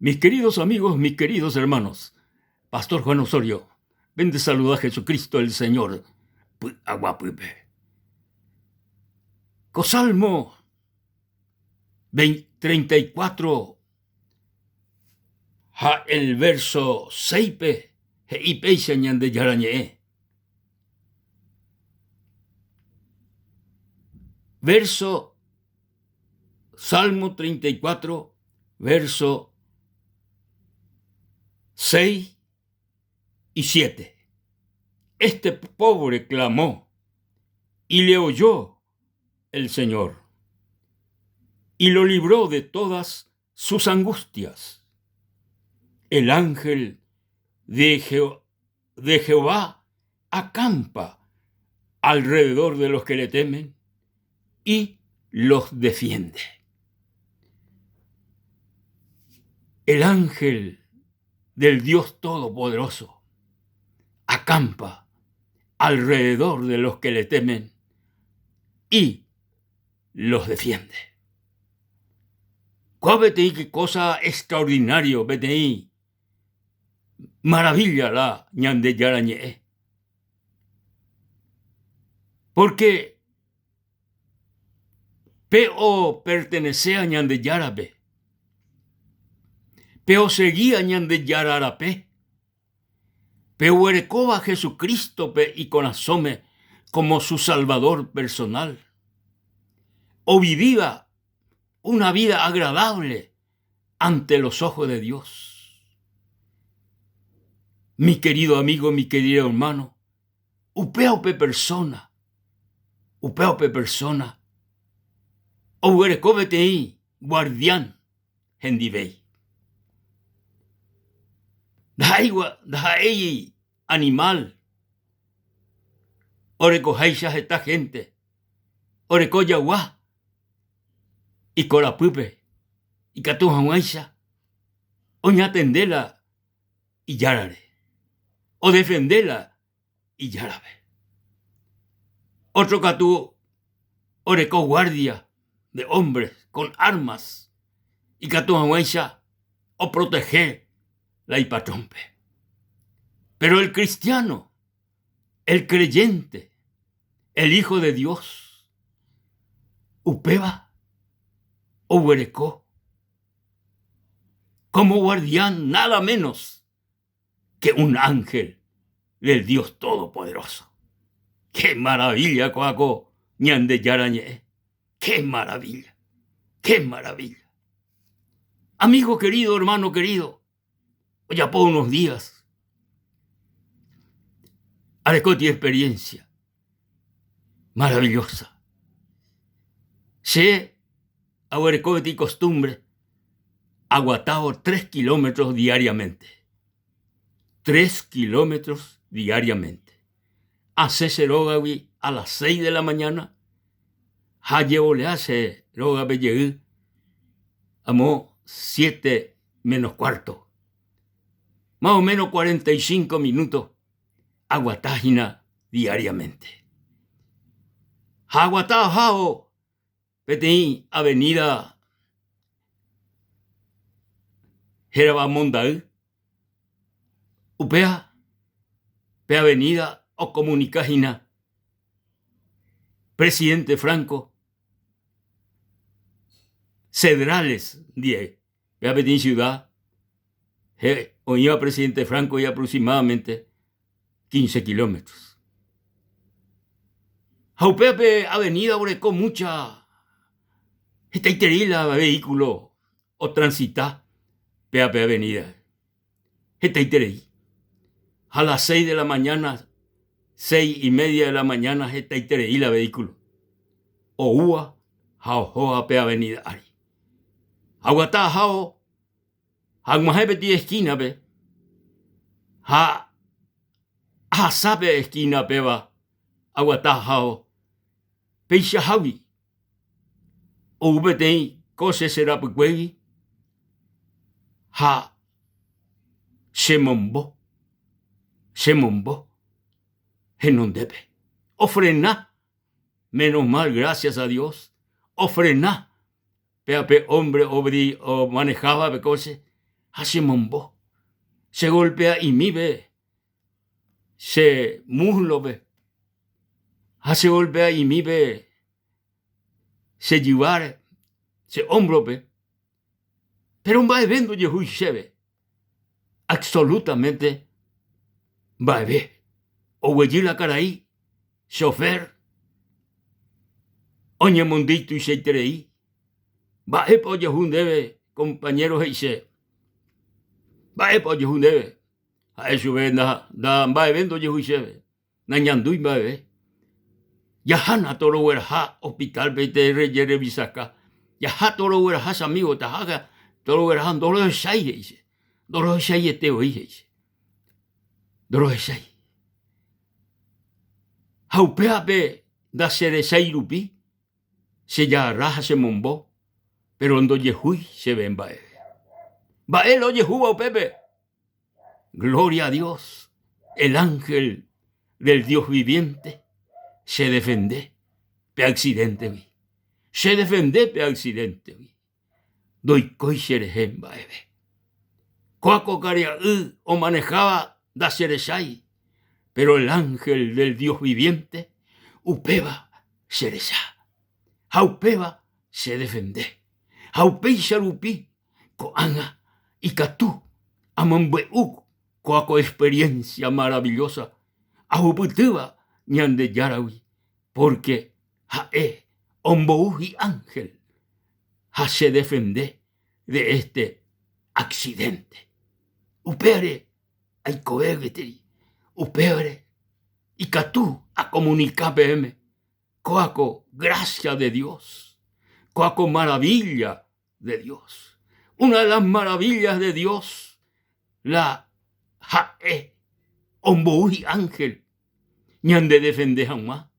Mis queridos amigos, mis queridos hermanos, Pastor Juan Osorio, ven te saluda Jesucristo el Señor, py'aguapýpe. Ko Salmo 34 ha el verso 6-pe he'i péicha Ñandejára Ñe'ẽ. Verso Salmo 34, verso 6 y 7. Este pobre clamó y le oyó el Señor y lo libró de todas sus angustias. El ángel de, de Jehová acampa alrededor de los que le temen y los defiende. El ángel del Dios Todopoderoso acampa alrededor de los que le temen y los defiende. Kóa peteĩ cosa extraordinario peteĩ maravilla la Ñandejára ñe'ẽ. Porque pe opertenecea Ñandejárape, pe oseguía Ñandejára rape, pe oguerekóva Jesucrístope ikorasõme como su Salvador personal, ovivíva una vida agradable ante los ojos de Dios. Mi querido amigo, mi querido hermano, upéva upe persona, upéva upe persona oguereko peteĩ guardián hendivéi. Ndaha'éi animal orekoháicha heta gente, oreko jagua ikorapýpe ikatu hag̃uáicha oñatende la ijárare, odefende la ijárape. Ótro katu oreko guardia de hombres con armas ikatu hag̃uáicha oprotehe la ipatrónpe. Pero el cristiano, el creyente, el hijo de Dios, upéva oguereko como guardián nada menos que un ángel del Dios Todopoderoso. ¡Qué maravilla, kóa ko Ñandejára ñe'ẽ! ¡Qué maravilla! ¡Qué maravilla! Amigo querido, hermano querido, ojapo unos días arekóti experiencia maravillosa. Che aguereko peteĩ costumbre aguatávo tres kilómetros diariamente. Tres kilómetros diariamente. Asẽ che rógagui a las seis de la mañana ha ajevolea che rógape jey amo siete menos cuarto. Más o menos 45 minutos aguata hína diariamente. Ha aguata ahávo peteĩ avenida hérava Monday, upéva pe avenida okomunika hína presidente Franco Cedrales ndive. Péva peteĩ ciudad oĩva presidente Franco y aproximadamente 15 kilómetros. Ha upévape avenida oreko mucha hetaiterei la vehículo otransita pévape avenida. Hetaiterei. Ha las 6 de la mañana, 6 y media de la mañana hetaiterei la vehículo. Oúva ha ohóva pe avenida ári. Aguata ahávo ha ag̃uahẽ peteĩ esquina-pe ha ahasa pe esquina péva aguata ahávo peichahágui ou peteĩ kóche che rapykuégui ha chemombo, chemombo henondépe. Ofrena Menos mal, gracias a Dios, ofrena péva pe hombre omaneháva pe coche. ha chemombo. Chegolpea'imípe che múslope ha chegolpea'imípe che jyváre, che ómbrope. Péro mba'eve ndojehúi chéve, absolutamente mba'eve. Oguejy la karai chofer oñemondýi tuichaiterei. Mba'épa ojehu ndéve kompañéro he'i che? Mba'épa ojehu ndéve? Ha'e chupe mba'eve ndojehúi chéve. Nañandúi mba'eve. Jahána torogueraha hospital-pe rejerevisaka. Jaha torogueraha che amigo, taha torogueraha ndorohechái he'i che. Ndorohechaiete voi he'i che. Ndorohechái. Ha upévape ndacherechái rupi chejagarra ha chemombo, péro ndojehúi chéve mba'eve. Mba'e la ojehúva upépe? Gloria a Dios, el ángel del Dios viviente che defende pe accidente-gui. Che defende pe accidente-gui. Ndoikói cherehe mba'eve. Kóa ko karia'y omaneháva ndacherechái, pero el ángel del Dios viviente upéva cherecha ha upéva che defende. Ha upéicha rupi Ko'ág̃a ikatu amombe'u kóa ko experiencia maravillosa ahupytýva Ñandejáragui, pórke ha'e ombou hi'ángel ha chedefende de este accidente. Upévare aikove gueteri, upévare ikatu akomunika peẽme kóa ko gracia de Dios, kóa ko maravilla de Dios. Una de las maravillas de Dios la ha'e ombou hi'ángel ñande defende hag̃ua.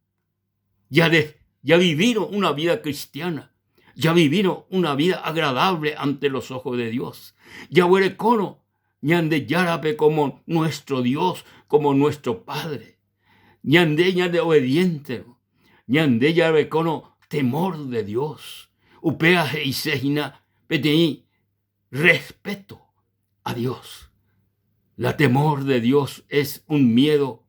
Javivírõ una vida cristiana, javivírõ una vida agradable ante los ojos de Dios, jaguerekórõ Ñandejárape como nuestro Dios, como nuestro Padre, ñande ñande obediénterõ, ñande jarekórõ temor de Dios, upéva he'ise hína peteĩ respeto a Dios. La temor de Dios es un miedo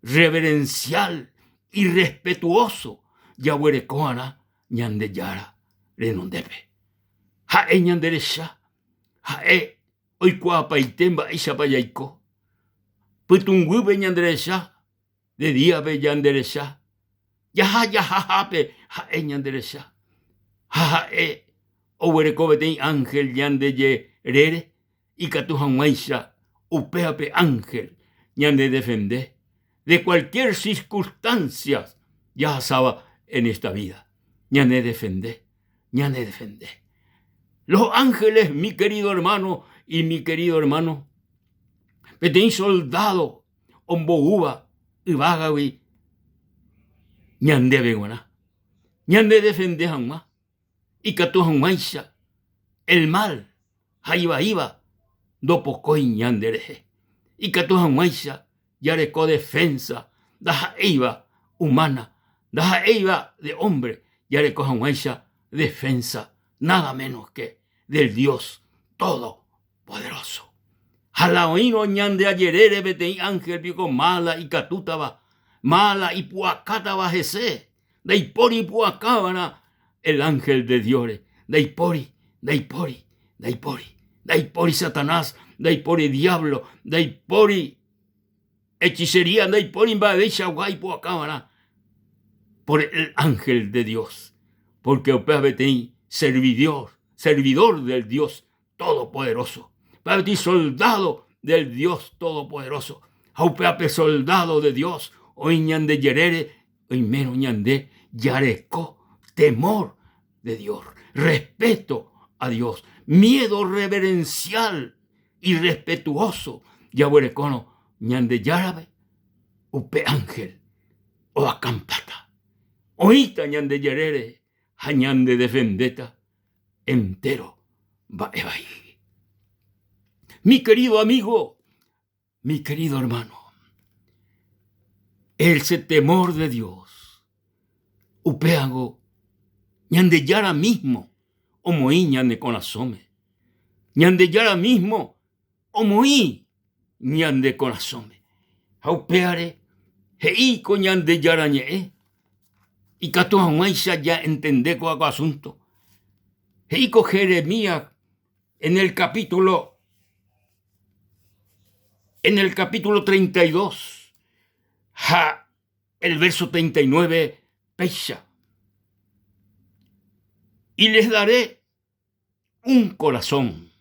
reverencial y respetuoso jaguereko'arã Ñandejára renondépe. Ha'e ñanderecha, ha'e oikuaapaite mba'éichapa jaiko. Pytũnguýpe ñanderecha, de díape ñanderecha, jaha jahahápe ha'e ñanderecha. Ha ha'e oguereko peteĩ ángel ñande jerére ikatu hag̃uáicha upéva pe ángel ñandedefende de cualquier circunstancia jahasáva en esta vida. Ñanedefende, ñanedefende. Los ángeles, mi querido hermano y mi querido hermano, peteĩ soldado omboúva yvágagui ñandéve g̃uarã, ñanedefende hag̃ua, ikatu hag̃uáicha el mal ha ivaíva ndopokói ñanderehe, ikatu hag̃uáicha jareko defensa ndaha'éiva humana, ndaha'éiva de hombre, jareko hag̃uáicha defensa nada menos que del Dios Todopoderoso. Ha la oĩrõ ñande ajerére peteĩ ángel piko mála ikatútava, mála ipu'akátava hese, ndaipóri ipu'akava'erã el ángel de Dios-re, ndaipóri, ndaipóri, ndaipóri, ndaipóri Satanás, ndaipóri diablo, ndaipóri hechicería, ndaipóri mba'eveichagua ipu'akava'erã por el ángel de Dios, porque upéva peteĩ servidor, servidor del Dios Todopoderoso, upéva peteĩ soldado del Dios Todopoderoso, ha upéva pe soldado de Dios oĩ ñande jerére oimérõ ñande jareko temor de Dios, respeto a Dios, miedo reverencial y respetuoso jaguerekórõ Ñandejárape, upe ángel oakampáta, oĩta ñande jerére ha ñande defendéta entero mba'e vaígui. Mi querido amigo, mi querido hermano, ese temor de Dios, upévango Ñandejára mismo omoĩ ñane korasõme. Ñandejára mismo omoĩ ñande korasõme. Ha upévare he'i ko Ñandejára Ñe'ẽ ikatu hag̃uáicha ja'entende ko'ã ko asunto. He'i ko Jeremías en el capítulo en el capítulo 32 ha el verso 39 péicha. Y les daré un corazón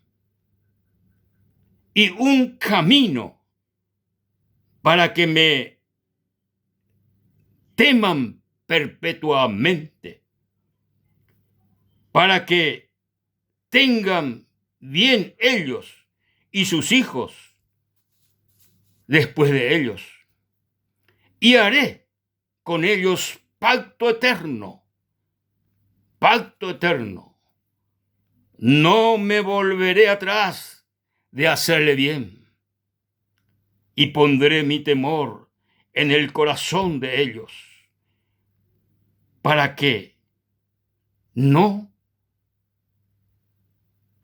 y un camino para que me teman perpetuamente, para que tengan bien ellos y sus hijos después de ellos. Y haré con ellos pacto eterno, pacto eterno. No me volveré atrás de hacerle bien y pondré mi temor en el corazón de ellos para que no,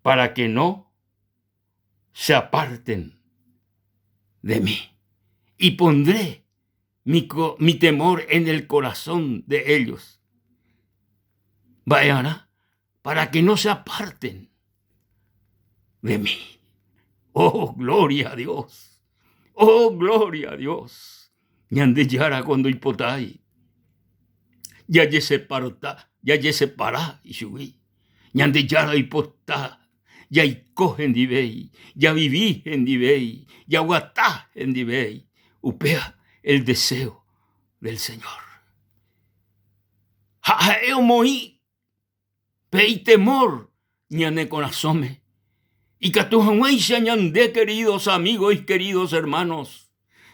para que no se aparten de mí. Y pondré mi, mi temor en el corazón de ellos. Mba'earã para que no se aparten de mí. Oh, gloria a Dios. Oh, gloria a Dios. Ñandejára ko ndoipotái jajeseparta, jajesepara ichugui. Ñandejára oipota jaiko hendivéi, javivi hendivéi, jaguata hendivéi. Upéva el deseo del Señor. Ha ha'e omoĩ pe itemor ñane korasõme, ikatu hag̃uáicha ñande queridos amigos y queridos hermanos,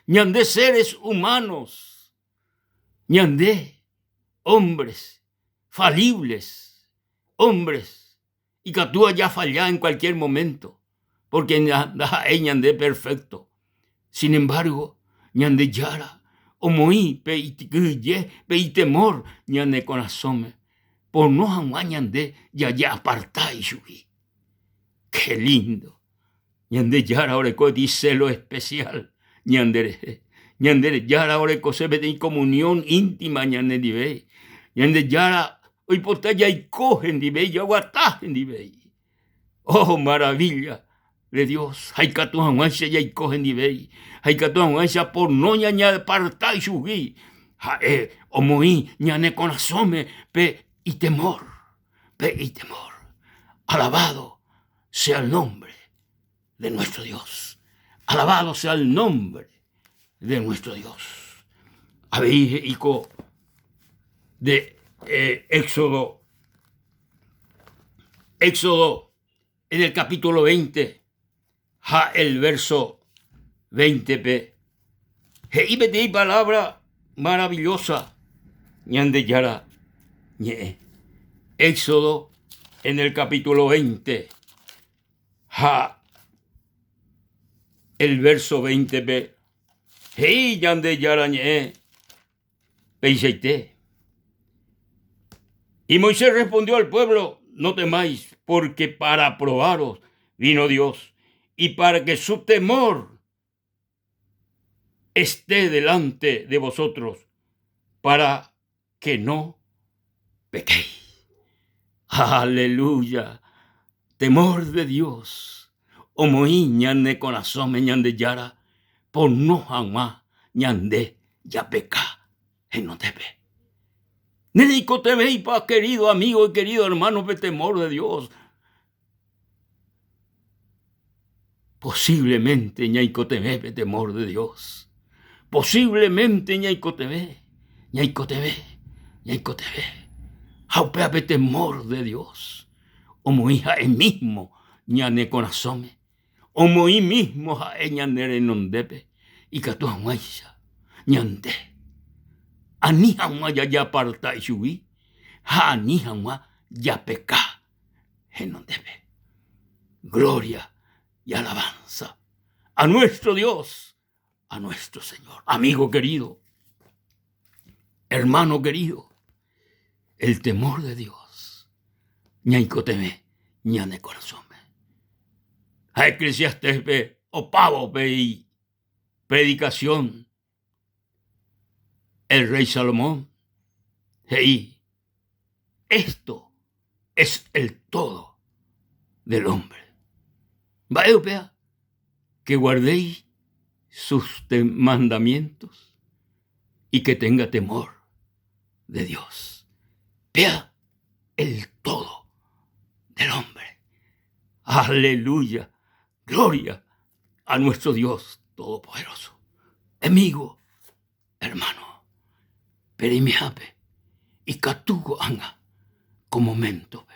ñande seres humanos, ñande hombres falibles, hombres Ikatu jafalla en cualquier momento, porque ndaha'éi ñande perfecto. Sin embargo, Ñandejára omoĩ pe ikyhyje, pe itemor ñane korasõme, pono hag̃ua ñande jajeaparta ichugui. Qué lindo! Ñandejára oreko peteĩ celo especial ñanderehe. Ñandejára orekose peteĩ comunión íntima ñanendive. Ñandejára oipota jaiko hendive, jaguata hendive. Oh, maravilla de Dios! Ha ikatu hag̃uáicha jaiko hendive, ha ikatu hag̃uáicha pono ñañeaparta ichugui, ha'e omoĩ ñane korasõme pe itemor, pe itemor. Alabado sea el nombre de nuestro Dios. Alabado sea el nombre de nuestro Dios. Avei he'i ko de eh, Éxodo, Éxodo en el capítulo 20 ha el verso 20-pe he'i peteĩ palabra maravillosa Ñandejára ñe'ẽ. Éxodo en el capítulo 20 ha el verso 20-pe he'i Ñandejára ñe'ẽ peichaite. Y Moisés respondió al pueblo, no temáis, porque para probaros vino Dios y para que su temor esté delante de vosotros para que no pequéis. Aleluya. Temor de Dios omoĩ ñane korasõme Ñandejára pono hag̃ua ñande japeka henondépe. Nereikotevẽipa querido amigo y querido hermano pe temor de Dios. Posiblemente ñaikotevẽ pe temor de Dios. Posiblemente ñaikotevẽ, ñaikotevẽ, ñaikotevẽ. Ha upéva pe temor de Dios omoĩ ha'e mismo ñane korasõme, omoĩ mismo ha'e ñane renondépe ikatu hag̃uáicha ñande ani hag̃ua jajaparta ichugui ha ani hag̃ua japeka henondépe. Gloria y alabanza a nuestro Dios, a nuestro Señor. Amigo querido, hermano querido, el temor de Dios ñaikotevẽ ñane korasõme. Ha Eclesiastéspe opávo pe predikasión el rey Salomón he'i, Esto es el todo del hombre. Mba'e upéva? Que guardéis sus mandamientos y que tenga temor de Dios. Péa el todo del hombre. Aleluya. Gloria a nuestro Dios Todopoderoso. Amigo, hermano, pereimihápe ikatu ko'ág̃a ko moméntope.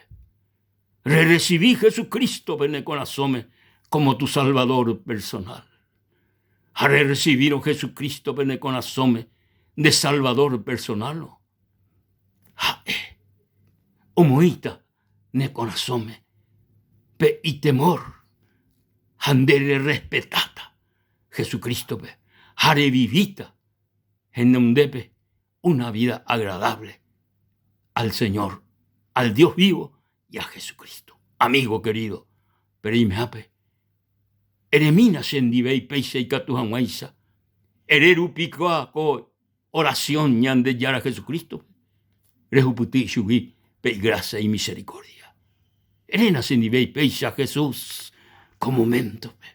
Rerresivi Jesucrístope ne korasõme kómo tu Salvador personal. Ha rerresivírõ Jesucrístope ne korasõme nde Salvador personal-rõ, ha'e omoĩta ne korasõme pe itemor ha nde rerrespetáta Jesucrístope ha revivíta henondépe una vida agradable al Señor, al Dios vivo y a Jesucristo. Amigo querido, pereimehápe, eremína chendive péicha ikatu hag̃uáicha, ere rupi ko oración Ñandejára Jesucristo-pe, rehupyty ichugui pe igracia, imisericordia. Eréna chendive péicha Jesús ko momento-pe,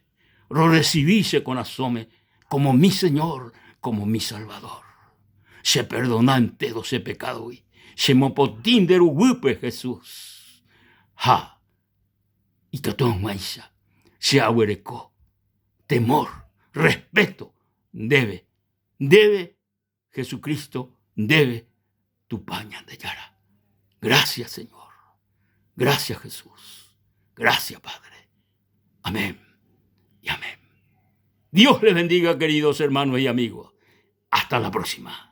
rorresivi che korasõme como mi Señor, como mi Salvador. Che perdona entéro che pekádogui, chemopotĩ nde ruguýpe Jesús. Ha ikatu hag̃uáicha che aguereko temor, respeto ndéve, ndéve Jesucristo, ndéve Tupã Ñandejára. Gracias Señor. Gracias Jesús. Gracias Padre. Amén y amén. Dios les bendiga, queridos hermanos y amigos. Hasta la próxima.